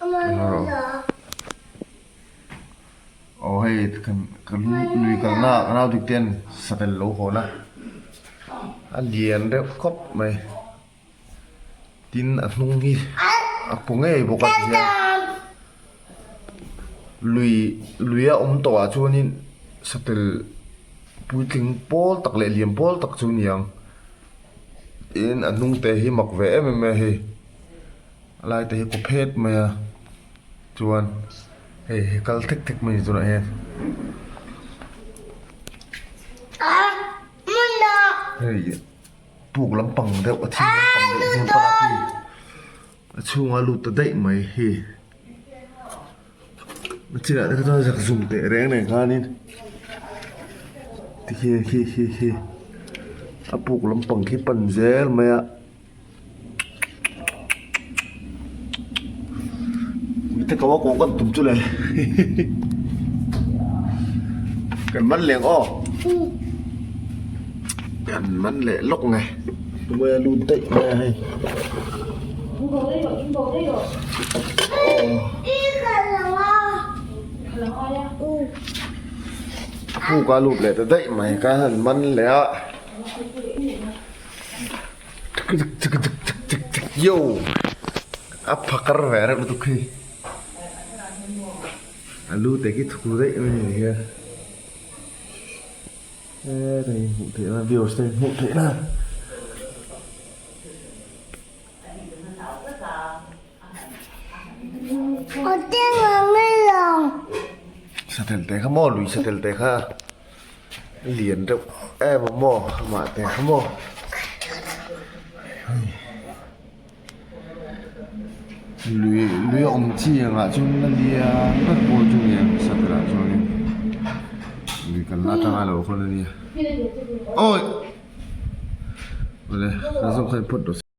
Aw hei kan kan lui kalna ah ka nau dik ten satel lo hawn a a lian reuh khawp mai tin a hnung hi a paw ngei bawk a tihian lui lui a awm tawh ah chuanin satel puitling pawl tak leh lian pawl tak chu a ni ang tin a hnung te hi mak ve em em mai a hei. A lai te hi kaw phet mai a chuan hei hi kal thek thek mai a ni tunah hian hei puk lampang deuh a thim lampang deuh hian pan a khi a chhungah a lut ta daih mai hi a chinah te kha chuan zakzum teh reng nen khanin tikhian khi khi khi a puk lampang khi pan zel mai a. Mite ko a kawh kan tum chu le kan man leng aw kan man leh lawk nge tumai a lut daih mai a hei a puk a lut leh ta daih mai ka han man leh a. Yo a phakar ve reuh lutuk khi a lu te khi thu daih mai a ni hian hetlai hi hmuh theih na viewers te hmuh theih na. Satel te kha maw lui satel te kha. Lian deuh em a maw amah te kha maw lui lui a awm chi angah chuan a lian ber pawh chu ni ang satel ah chuanin lui kalna atanga lo hawn a nia awi awle kan zawng kha in phawt rawh se.